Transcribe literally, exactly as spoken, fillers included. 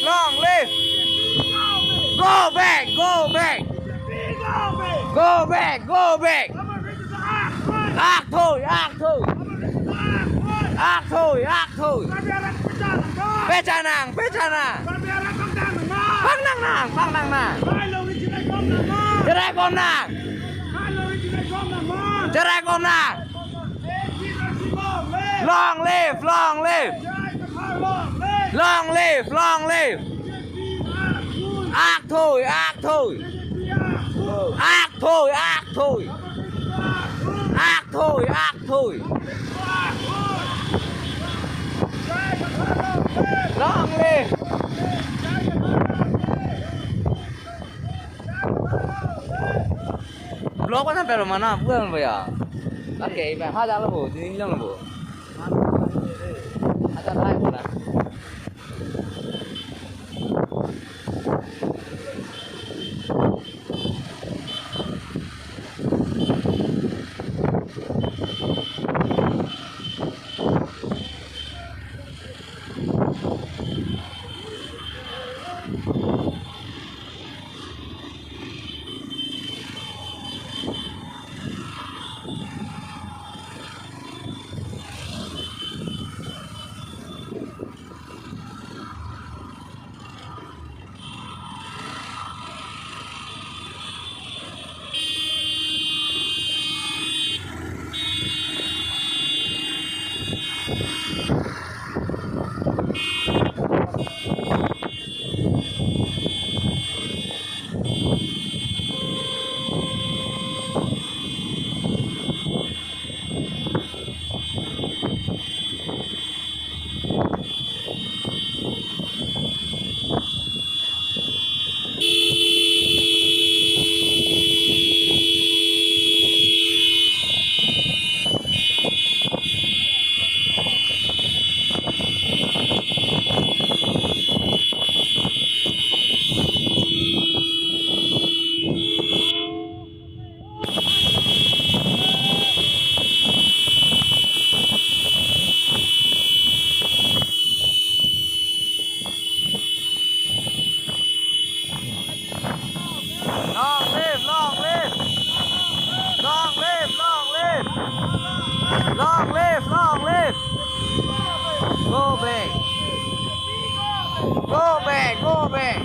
Long live! Go back! Go back! Go back! Go back! Akthui! Akthui! Akthui! Akthui! Pechanang! Pechanang! Pangnang nang! Pangnang nang! Cherai kom nang! Cherai kom nang! Long live! Long live! Long live! Long live! Akthui! Akthui! Akthui! Akthui! Akthui! Akthui! Long live! Vlog mana pero mana bukan apa ya? Oke, iba hajar lo bu, dinding lo bu. Hajar hai bu na. Long live, long live. Long live, long live. Long live, long live. Go back. Go back, go back.